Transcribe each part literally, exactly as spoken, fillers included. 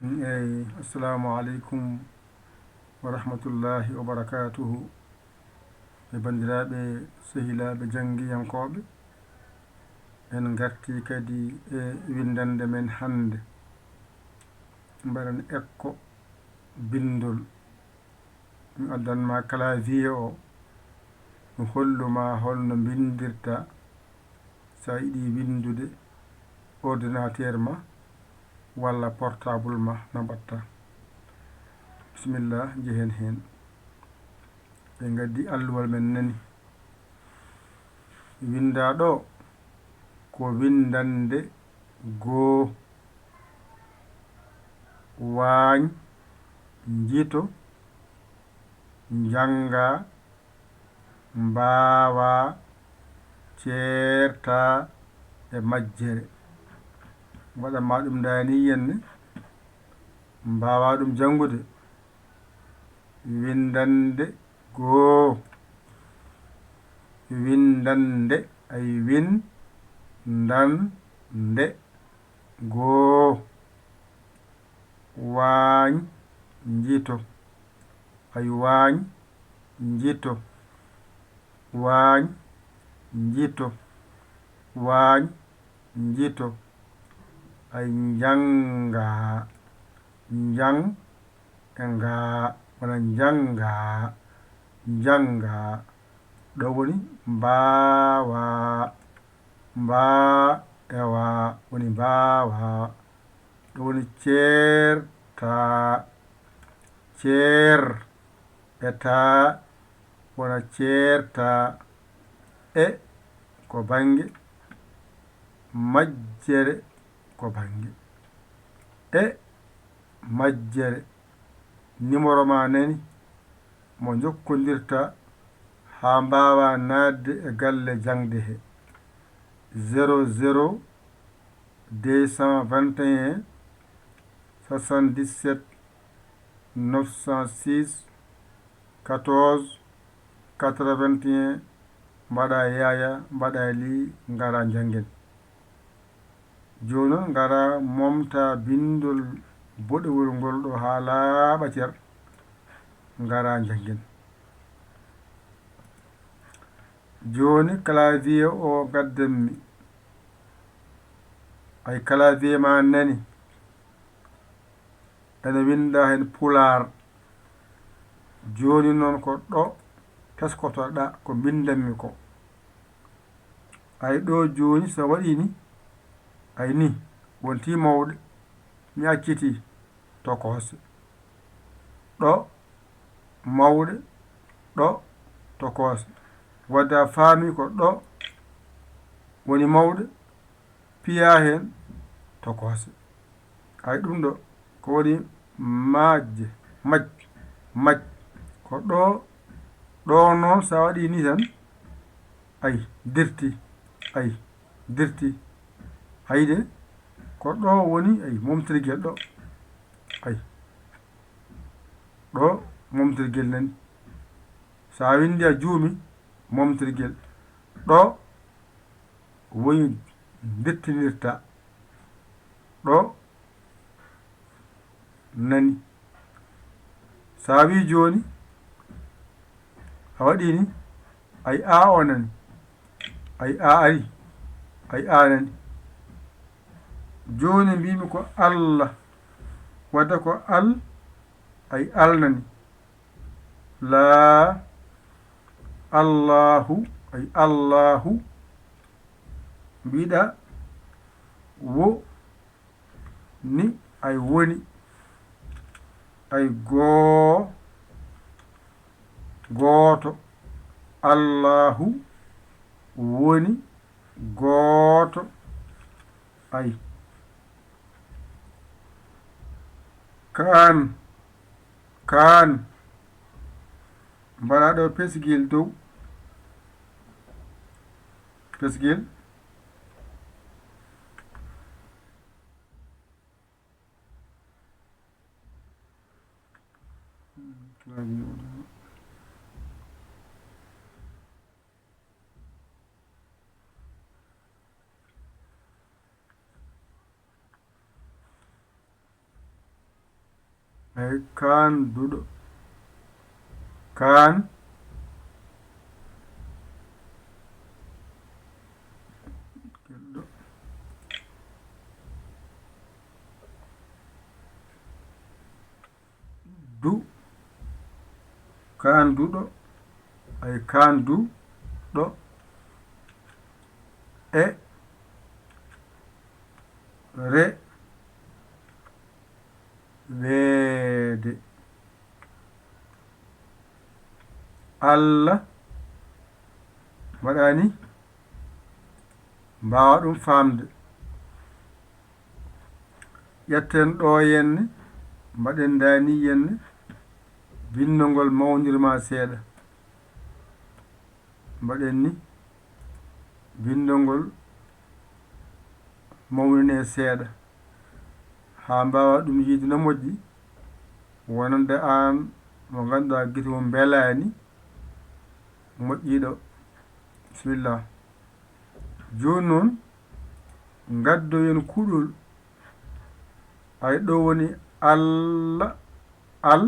Eyi, assalamu aleykum wa rahmatullahi wa barakatuhu. E banndiraaɓe, sehilaaɓe janngiyankooɓe, en ngartii kadi e winndannde men hannde. Mbaɗen ekko binndol. Mi addan ma clavier o, mi hollu ma holno mbinndirta so a yiɗi winndude ordinateur ma walla portable ma, no mbaɗta. Bisimilla, njehen heen. Ɓe ngaddi alluwal men nani. Winnda ɗo ko winndannde goo. Waañ, njito, njannga, mbaawa, ceerta e majjere. Waɗa ma ɗum ndani yenne, mbaawa ɗum janngude. Winndannde goo. Winndannde, ay winndannde goo. Waañ, njito. Ay waañ, njito. Waañ, njito. Waañ, njito. Ay njannga. Njang e nga, wona njannga. Njannga. Ɗo woni mbaawa. Mbaa e wa woni mbaawa. Ɗo woni ceerta. Ceer e taa wona ceerta. E ko bannge. Majjere ko bannge. E majjere. Nimoro ma nani mo njokkondirta haa mbaawa naatde e galle jaŋde he. Zéro zéro deux cent vingt et un soixante-dix-sept neuf cent six quatorze quatre-vingt-un, mbaɗa yaaya, mbaɗa lii, ngara njanngen. Jooni noon ngara momta binndol boɗewol ngol ɗo haa laaɓa cer, ngara njanngen. Jooni clavier o ngaddanmi. Ay clavier ma nani. Ene winnda heen pulaar. Jooni noon ko ɗo teskotoɗa ko mbinndanmi ko. Ay ɗo jooni so waɗi ni, ay ni, wonti mawɗe, mi acciti tokoose. Ɗo mawɗe, ɗo tokoose. Wadde a faami ko ɗo woni mawɗe, piya heen tokoose. Ay ɗum ɗo ko woni majje, maj, maj. Ko ɗo, ɗo noon so a waɗi ni tan, ay, dirti, ay, dirti. Ay de, ko ɗo woni, ay, momtirgel ɗo. Ay. Ɗo momtirgel nani. So a winndi a juumi, momtirgel. Ɗo woni ndettinirta. Ɗo nani. So a wii jooni, a waɗii ni, ay a o nani. Ay a ari. Ay a nani. Jooni mbiimi ko Allah. Wadde ko al, ay al nani. Laa, Allaahu, ay Allaahu. Mbiɗa wo ni, ay woni. Ay goo, gooto. Allaahu woni gooto. Ay. Kaan, kaan. Mbaɗa ɗo pesgel dow. Pesgel. Ay, kaanduɗo. Kaan. Du. Kaanduɗo. Ay, kaanduɗo. E. Re. Weede. Allah. Mbaɗani. Mbaawa ɗum faamde. Ƴetten ɗo yenne, mbaɗen ndaa ni yenne, binndol ngol mawnirma seeɗa. Mbaɗen ni, binndol ngol mawnine seeɗa, haa mbaawa ɗum yiide no moƴƴi, wonande aan mo ngannduɗaa gite mum mbelaani, moƴƴiiɗo. Bisimilla. Jooni noon, ngaddoyen kuɗol. Ay, ɗo woni Alla, al,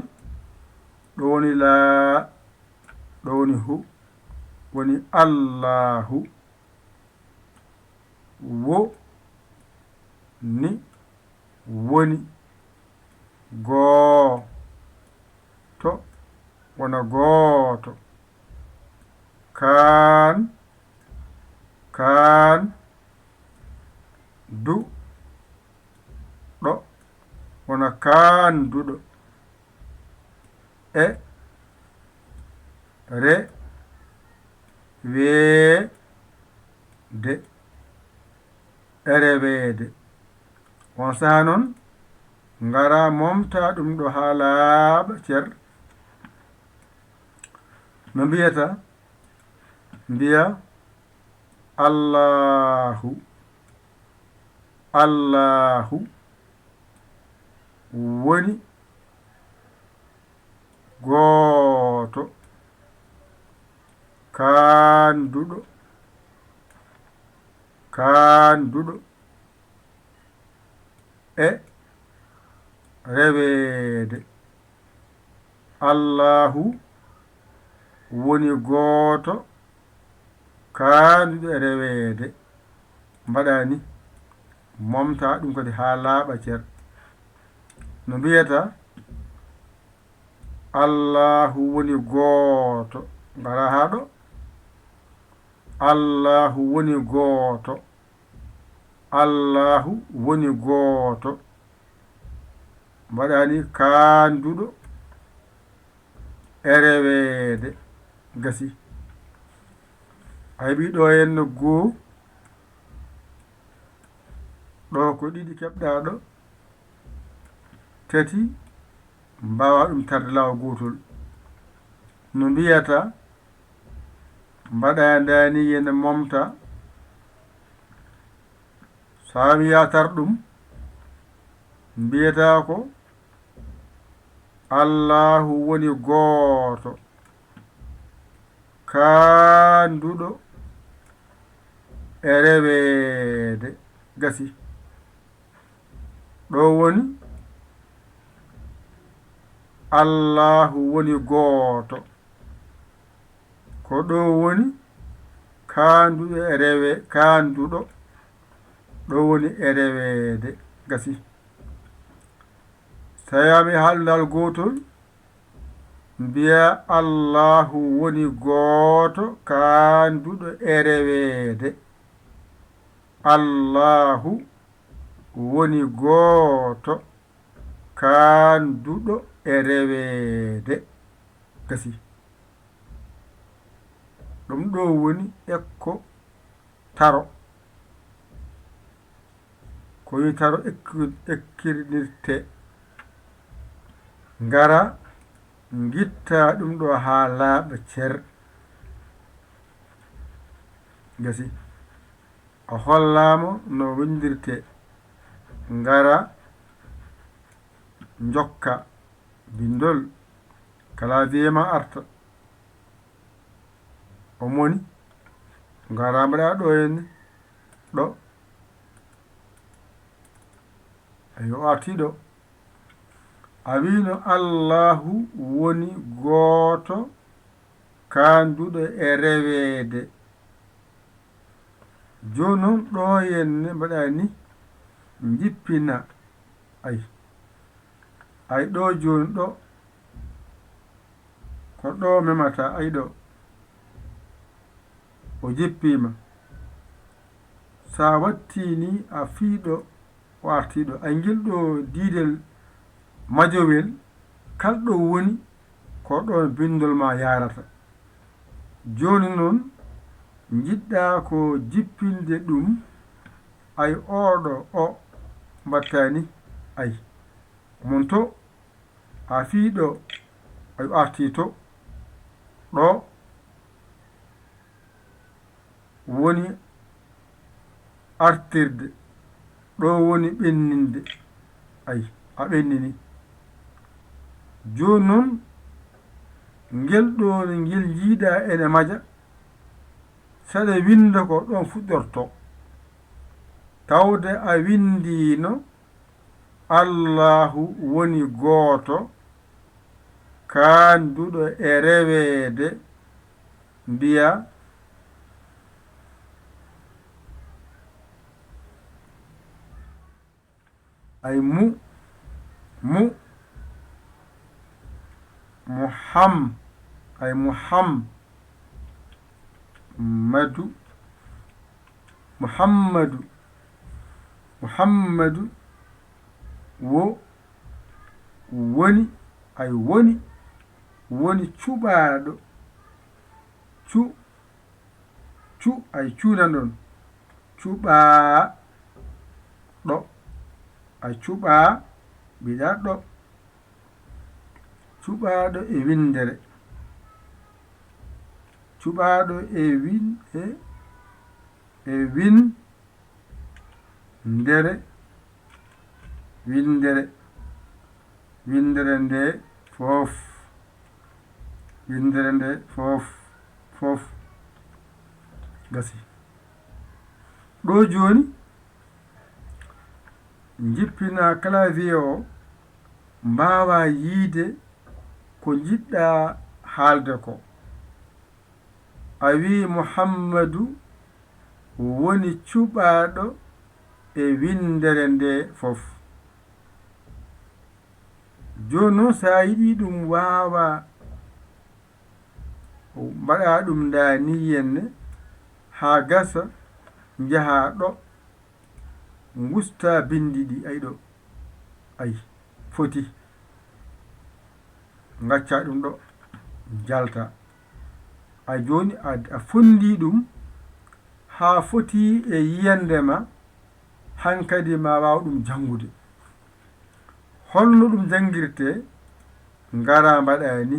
ɗo woni laa, ɗo woni hu, woni Allaahu. Wo, ni, woni, goo, to, wona gooto. Kaan, kaan, du, ɗo, wona kaanduɗo. E, re, wee, de, e reweede. On saha noon, ngara momta ɗum ɗo haa laaɓa cer. No mbiyata? Mbiya, Allaahu, Allaahu woni gooto, kaanduɗo, kaanduɗo e reweede. Allaahu woni gooto, kaanduɗo e reweede. Mbaɗa ni, momta ɗum kadi haa laaɓa cer. No mbiyata, Allaahu woni gooto. Ngara haa ɗo. Allaahu woni gooto. Allaahu woni gooto. Mbaɗa ni, kaanduɗo e reweede. Gasi. A heɓi ɗo henna goo. Ɗo ko ɗiɗi keɓɗa ɗo. Tati. Mbaawa ɗum tarde laawol gootol. No mbiyata, mbaɗa ndaa ni yene momta. So a wiya tar ɗum, mbiyata ko, Allaahu woni gooto, kaanduɗo e reweede. Gasi. Ɗo woni, Allaahu woni gooto. Ko ɗo woni, kaanduɗo e rewe-, kaanduɗo. Ɗo woni e reweede. Gasi. So tawi a mi haalndal gootol, mbiya, Allaahu woni gooto, kaanduɗo e reweede. Allaahu woni gooto, kaanduɗo e reweede. Gasi. Ɗum ɗo woni ekko taro. Ko wi taro ekki-, ekkirnirte. Ngara, ngitta ɗum ɗo haa laaɓa cer. Gasi. A hollaama no windirte. Ngara, njokka, binndol, clavier ma arta. O moni, ngara mbaɗa ɗo henne, ɗo. Ayo, o arti ɗo. A wiino Allaahu woni gooto kaanduɗo e reweede. Jooni noon ɗoo henne mbaɗa ni, njippina. Ay. Ay ɗoo jooni ɗoo. Ko ɗoo memata, ay ɗoo. O jippiima. So a wattii ni a fii ɗoo o artii ɗoo. Ay ngel ɗoo diidel majowel, kal ɗo woni, ko ɗoon binndol maa yaarata. Jooni noon, njiɗɗaa ko jippinde ɗum, ay ooɗo o mbaɗtaa ni, ay. Mon to, a fii ɗoo, ay artii to, ɗoo woni artirde, ɗoo woni ɓenninde, ay, a ɓennini. Jooni noon, ngel ɗoo ngel njiiɗaa ene maja, saɗa winnda ko ɗoon fuɗɗortoo. Tawde a winndiino, Allaahu woni gooto, kaanduɗo e reweede, mbiyaa, ay mu, mu, Muham-, ay Muham-, madu, Muhammadu, Muhammadu wo-, woni, ay woni, woni cuɓaaɗo, cu-, cu-, ay cuunan ɗoon, cuɓaaɗo, ay cuɓaa, mbiɗa ɗo, cuɓaaɗo e winndere, cuɓaaɗo e win-, e, e win-, ndere, winndere, winndere nde fof, winndere nde fof, fof, gasi. Ɗo jooni, njippinaa clavier o, mbaawaa yiyde ko njiɗɗaa haalde ko. A wiyi Muhammadu woni cuɓaaɗo e winndere nde fof. Jooni noon, so a yiɗii ɗum waawa, mbaɗaa ɗum ndaa nii henne, haa gasa, njahaa ɗo, ngustaa binndi ɗi, ay ɗo, ay, foti. Ngaccaa ɗum ɗo, njaltaa. A jooni a, a fonndii ɗum haa foti e yiyannde ma, hankadi ma waaw ɗum janngude. Holno ɗum janngirtee? Ngaraa mbaɗaa ni.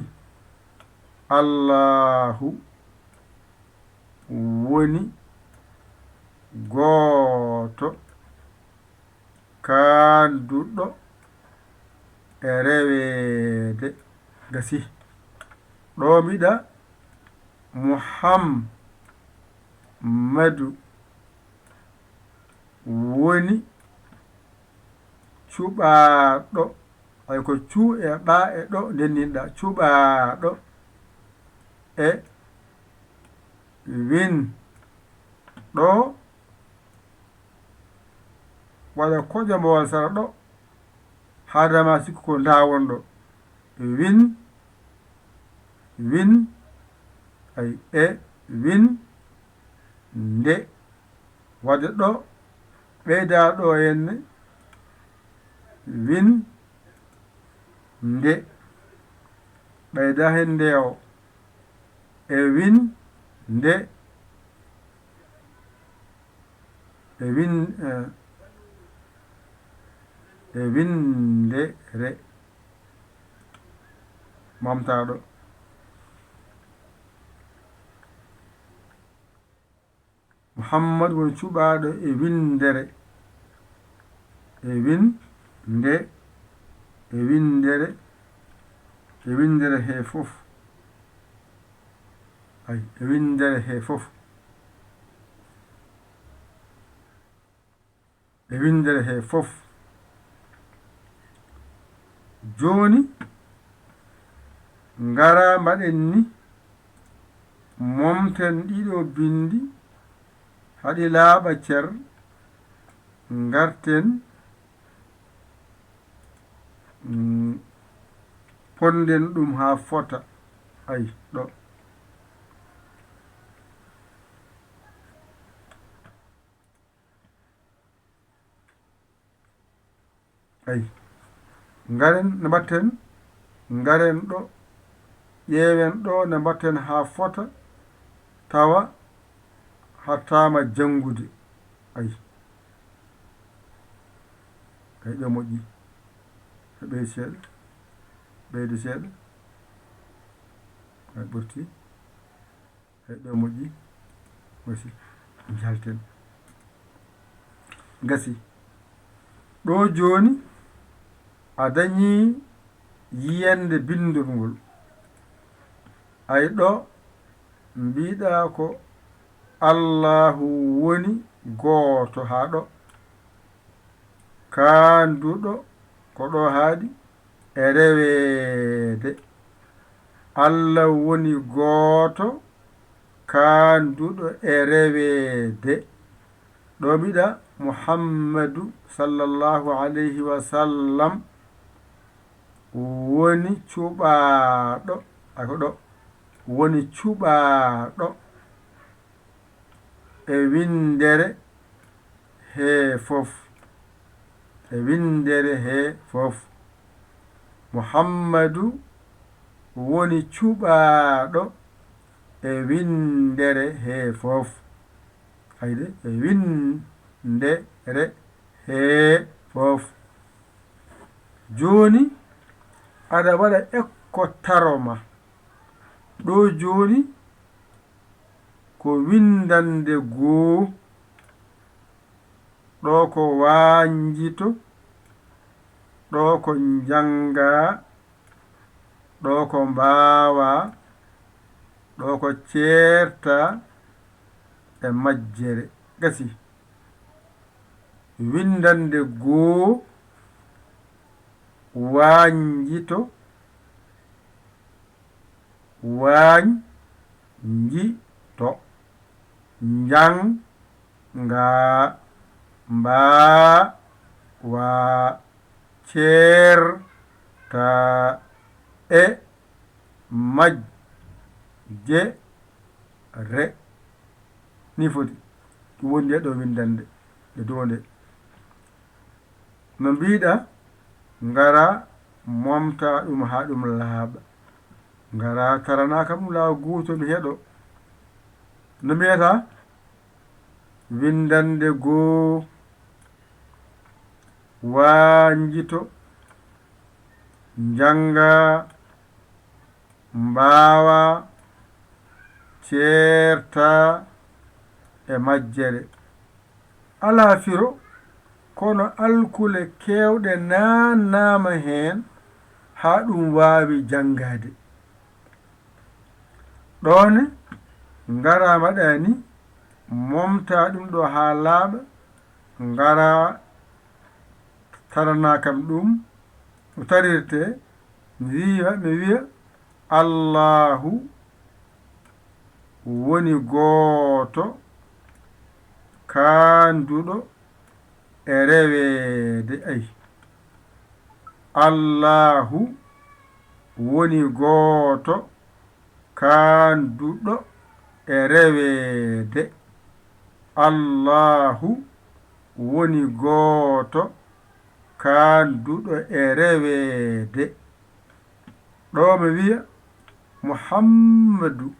Allaahu woni gooto, kaanduɗo e reweede. Gasi. Ɗo mbiɗa Muhammadu woni cuɓaaɗo. Ay ko cuu e ɓaa e ɗo ndenninɗa. Cuɓaaɗo e win ɗo. Waɗa koƴambowal sara ɗo, haadama sikku ko ndawon ɗo. Win, win, ay, e, win, nde. Waɗa ɗo, ɓeyda ɗo henne, win, nde. Ɓeyda hen nde o. E win, nde. E win-, eh, e winndere. Momtaaɗo. Muhammad woni cuɓaaɗo e winndere. E win-, nde, e winndere, e winndere hee fof. Ay, e winndere hee fof. E winndere hee fof. Jooni, ngaraa mbaɗen ni, momten ɗiɗo binndi, haɗi laaɓa cer, ngarten, mm, ponden ɗum haa fota. Ay, ɗo. Ay, ngaren no mbaɗten, ngaren ɗo, ƴeewen ɗo no mbaɗten haa fota, tawa hattaama janngude. Ay, ay, ɗo moƴƴi. Ɓeydi seeɗa, ɓeydi seeɗa. Ay, ɓurti. Ay, ɗo moƴƴi. Gasi. Njalten. Gasi. Ɗo jooni, a dañii yiyannde binndol ngol. Ay, ɗo mbiɗa ko Allaahu woni gooto haa ɗo. Kaanduɗo ko ɗo haaɗi e reweede. Alla woni gooto, kaanduɗo e reweede. Ɗo mbiɗa Muhammadu sallallahu alayhi wa sallam woni cuɓaaɗo, ako ɗo, woni cuɓaaɗo e winndere hee fof, e winndere hee fof. Muhammadu woni cuɓaaɗo e winndere hee fof. Ayde, e winndere hee fof. Jooni, aɗa waɗa ekko taro ma. Ɗo jooni, ko winndannde goo, ɗo ko waanjito, ɗo ko njanngaa, ɗo ko mbaawaa, ɗo ko ceertaa e majjere. Gasi. Winndannde goo, waanjito, waañ, nji, to, njang, nga, mbaa, wa, cer, ta, e, maj, je, re. Ni foti. Ɗum woni nde ɗo winndannde, nde dow nde. No mbiɗa, ngara momta ɗum haa ɗum laaɓa. Ngara tarana kam ɗum laawa guuto mi heɗo. No mbiyata? Winndannde goo, waanjito, njannga, mbaawa, ceerta e majjere. Alaa firo, kono alkule keewɗe naannaama heen haa ɗum waawi janngaade. Ɗoone, ngara mbaɗa ni, momta ɗum ɗo haa laaɓa, ngara tarana kam ɗum, o tarirte, mi wiya, mi wiya, Allaahu woni gooto, kaanduɗo e reweede. Ay. Allaahu woni gooto, kaanduɗo e reweede. Allaahu woni gooto, kaanduɗo e reweede. Ɗo mi wiya, Muhammadu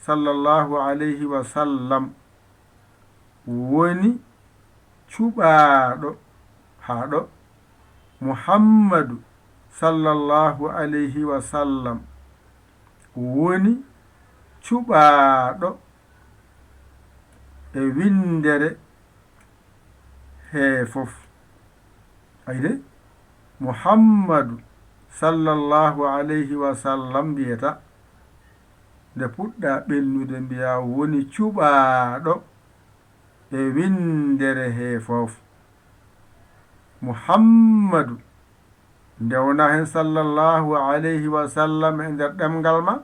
sallallahu alayhi wa sallam woni cuɓaaɗo, haa ɗo, Muhammadu sallallahu alayhi wa sallam woni cuɓaaɗo e winndere hee fof. Ayde, Muhammadu sallallahu alayhi wa sallam mbiyata, nde puɗɗa ɓennude mbiya woni cuɓaaɗo e winndere hee fof. Muhammadu Nde wonaa heen sallallahu alayhi wa sallam e nder ɗemngal ma,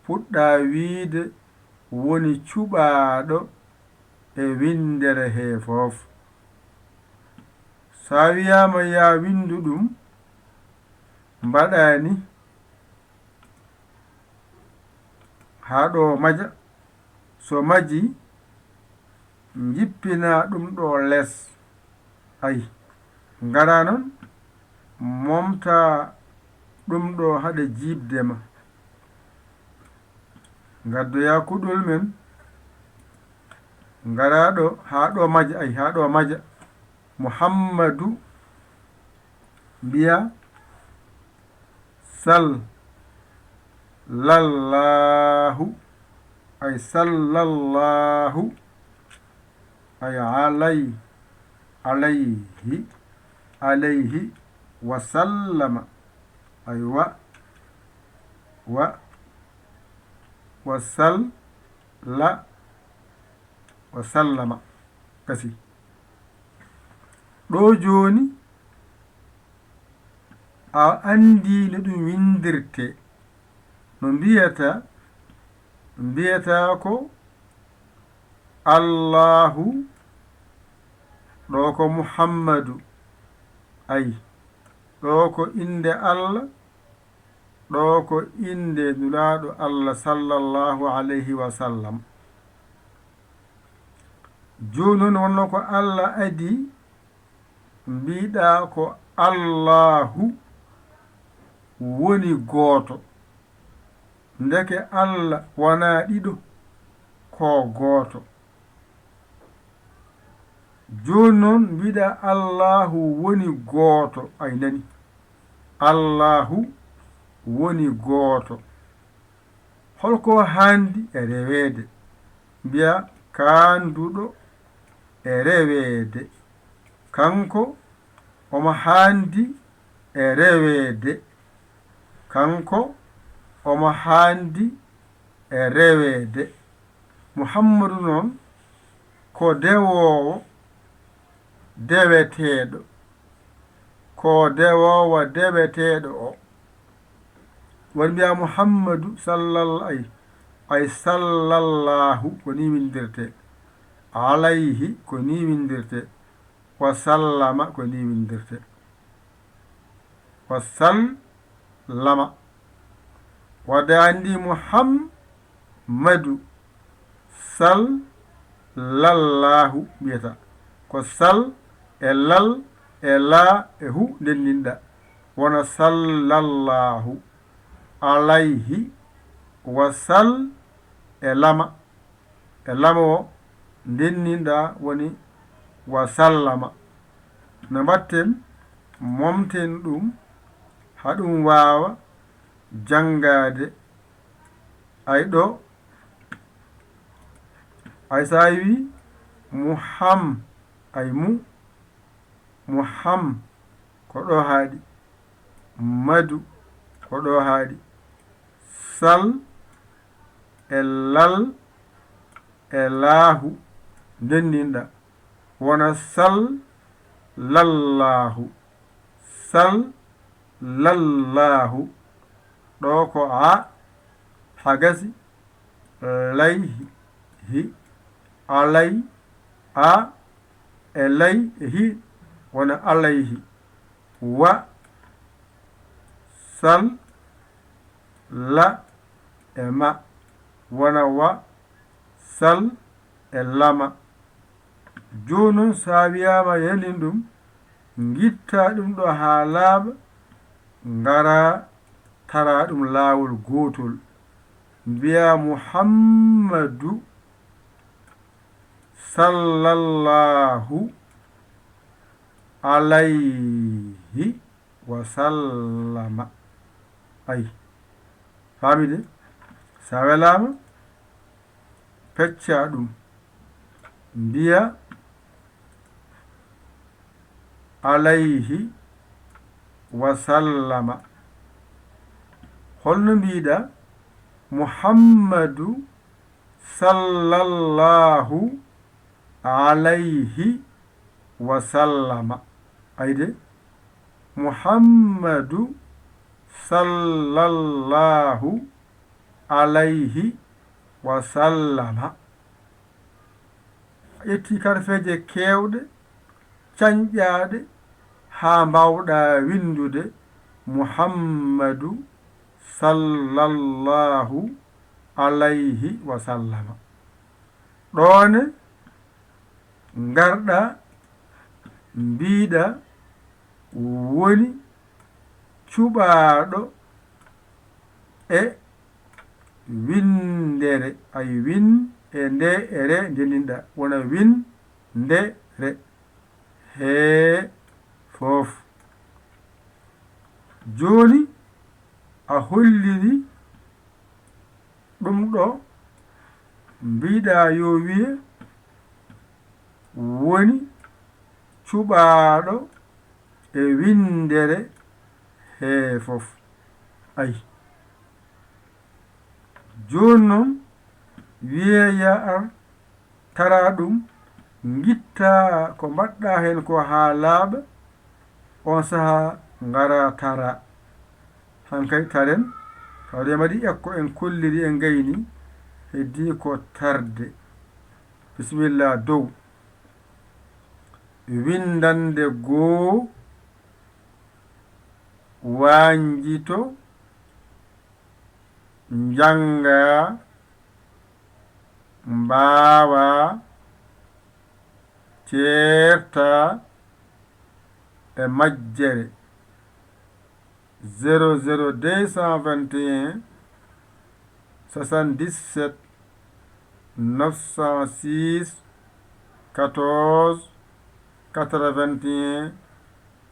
puɗɗaa wiyde woni cuɓaaɗo e winndere hee fof. So a wiyaama yaa winndu ɗum, mbaɗaa ni. Haa ɗo maja, so maji, njippinaa ɗum ɗo les. Ay, ngaraa noon, momtaa ɗum ɗo haɗa jiiɓde ma. Ngaddoyaa kuɗol men, ngaraa ɗo, haa ɗo maja, ay, haa ɗo maja. Muhammadu, mbiyaa, sal, lallahu, ay, sallallahu, ay, alay, alayhi, alayhi, wa sallama, ay, wa, wa, wa sal, la, wa sallama. Kasi. Ɗo jooni, a anndii no ɗum winndirtee. No mbiyata, mbiyata ko Allaahu, ɗo ko Muhammadu. Ay, ɗo ko innde Allah, ɗo ko innde Nulaaɗo Allah, sallallahu alayhi wa sallam. Jooni noon, wonno ko Allah adii, mbiɗaa ko Allaahu woni gooto. Ndeke Allah wonaa ɗiɗo, ko gooto. Jooni noon, mbiɗaa Allaahu woni gooto, ay nani. Allaahu woni gooto. Holko haandi e reweede? Mbiyaa kaanduɗo e reweede. Kanko omo haandi e reweede. Kanko omo haandi e reweede. Muhammadu noon ko dewoowo deweteeɗo. Ko dewoowo deweteeɗo o. Won mbiyaa Muhammadu sallal-, ay, ay sallallahu, ko ni winndirtee. Alayhi, ko ni winndirtee. Wa sallama, ko ni winndirtee. Wa sallama. Wadde anndi Muhammadu, sal, lallahu mbiyata. Ko sal e lal e laa e hu ndenndinɗa. Wona sallallahu alayhi wa sal e lama. E lama o ndenndinɗa woni wa sallama. No mbaɗten, momten ɗum, haa ɗum waawa janngaade. Ay ɗo, ay so a wii Muham-, ay mu, Muham-, ko ɗo haaɗi. Madu, ko ɗo haaɗi. Sal e lal e laahu ndenndinɗa. Wona sal lallaahu. Sal lallaahu. Ɗo ko a, hagasi, layhi, alay, a, e lay, e hi, wona alayhi. Wa, sal, la, e ma, wona wa, sal, e lama. Jooni noon, so a wiyaama yalin ɗum, ngittaa ɗum ɗo haa laaɓa, ngaraa taraa ɗum laawol gootol. Mbiyaa Muhammadu sallallahu alayhi wa sallama. Ay, faami de? So a welaama, peccaa ɗum. Mbiyaa alayhi wa sallama. Holno mbiiɗaa? Muhammadu sallallahu alayhi wa sallama. Ay de, Muhammadu sallallahu alayhi wa sallama. A ƴetti karfeeje keewɗe, cañƴaaɗe, haa mbaawɗaa winndude Muhammadu sallallahu alayhi wa sallama. Ɗoone ngarɗa mbiɗa woni cuɓaaɗo e winndere, ay win e nde e re ndendinɗa, wona win nde re hee fof. Jooni a holliri ɗum ɗo, mbiɗa yo wiye woni cuɓaaɗo e winndere hee fof. Ay. Jooni noon, wiyeeya ar tara ɗum, ngitta ko mbaɗɗa heen ko haa laaɓa, oon sahaa ngara tara. Hankadi taren, tawde mbaɗi ekko en kolliri en ngayni, heddii ko tarde. Bisimilla dow. Winndannde goo, waanjito, njannga, mbaawa, ceerta e majjere. Zéro zéro deux cent vingt et un, soixante-dix-sept, neuf cent six, quatorze, quatre-vingt-un,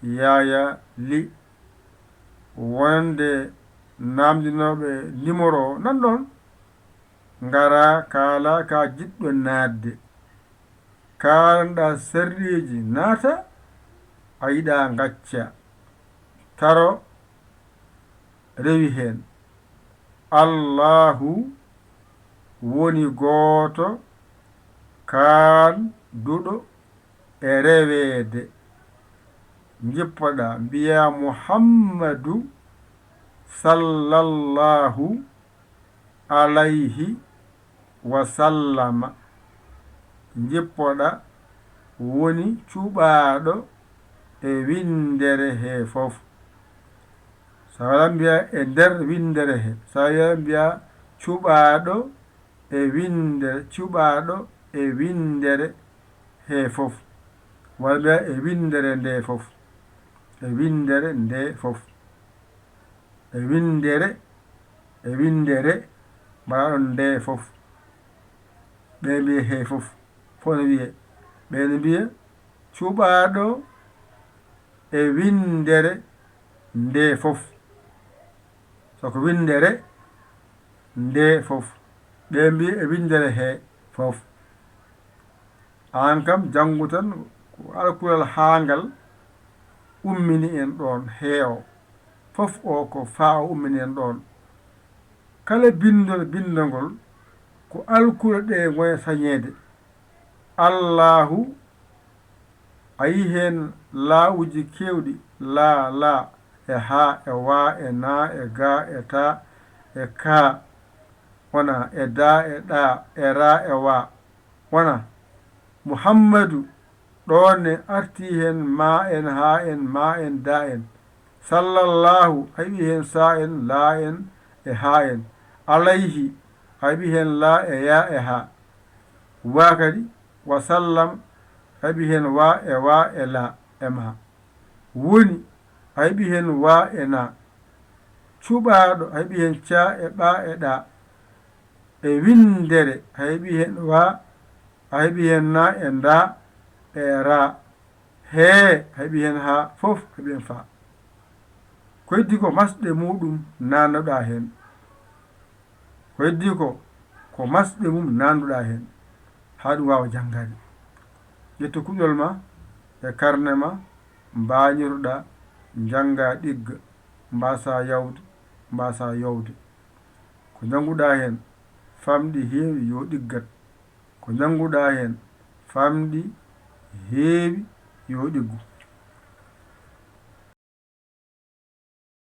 Yaaya Li. Wonande naamndinooɓe numéro o nan ɗoon, ngara kaala ka jiɗɗo naatde. Kaalanɗa sarɗiiji naata, a yiɗa ngacca. Taro rewi heen. Allaahu woni gooto, kaalduɗo e reweede. Njippoɗa, mbiya Muhammadu sallallahu alayhi wa sallama. Njippoɗa woni cuɓaaɗo e winndere he fof. So a waɗa mbiya e nder winndere he. So a wiya mbiya cuɓaaɗo e winndere, cuɓaaɗo e winndere he fof. Walla mbiya e winndere nde fof. E winndere nde fof. E winndere, e winndere, mbaɗa ɗon nde fof. Ɓe mbiya he fof, fof no wiye. Ɓe no mbiya cuɓaaɗo e winndere nde fof. So ko winndere nde fof. Ɓe mbiya e winndere he fof. Aan kam, janngu tan, ko alkulal haangal ummini en ɗoon, heewo. Fof o ko faa o ummini en ɗoon. Kala binndol binndangol, ko alkule ɗe ngoni sañeede. Allaahu, a yii heen laa'uuji keewɗi, laa, laa, e haa, e waa, e naa, e gaa, e taa, e kaa, wona, e daa, e ɗaa, e raa, e waa. Wona Muhammadu, ɗoon ne artii heen maa en, haa en, maa en, daa en. Sallallaahu, a heɓii heen saa en, laa en, e haa en. Alayhi, a heɓii heen laa e yaa e haa. Waa kadi, wa sallam, a heɓii heen waa e waa e laa e maa. Woni, a heɓii heen waa e naa. Cuɓaaɗo, a heɓii heen caa e ɓaa e ɗaa. E winndere, a heɓii heen waa, a heɓii heen naa e ndaa e raa. Hee, a heɓii heen haa, fof a heɓii heen faa. Ko heddii ko masɗe muuɗum naannoɗaa heen. Ko heddii ko, ko masɗe mum naannuɗaa heen, haa ɗum waawa janngaade. Ƴettu kuɗol ma e karne ma, mbaañiroɗaa, njanngaa ɗigga, mbaasaa yawde, mbaasaa yowde. Ko njannguɗaa heen, famɗi heewi yo ɗiggat. Ko njannguɗaa heen, famɗi heewi yo ɗiggu.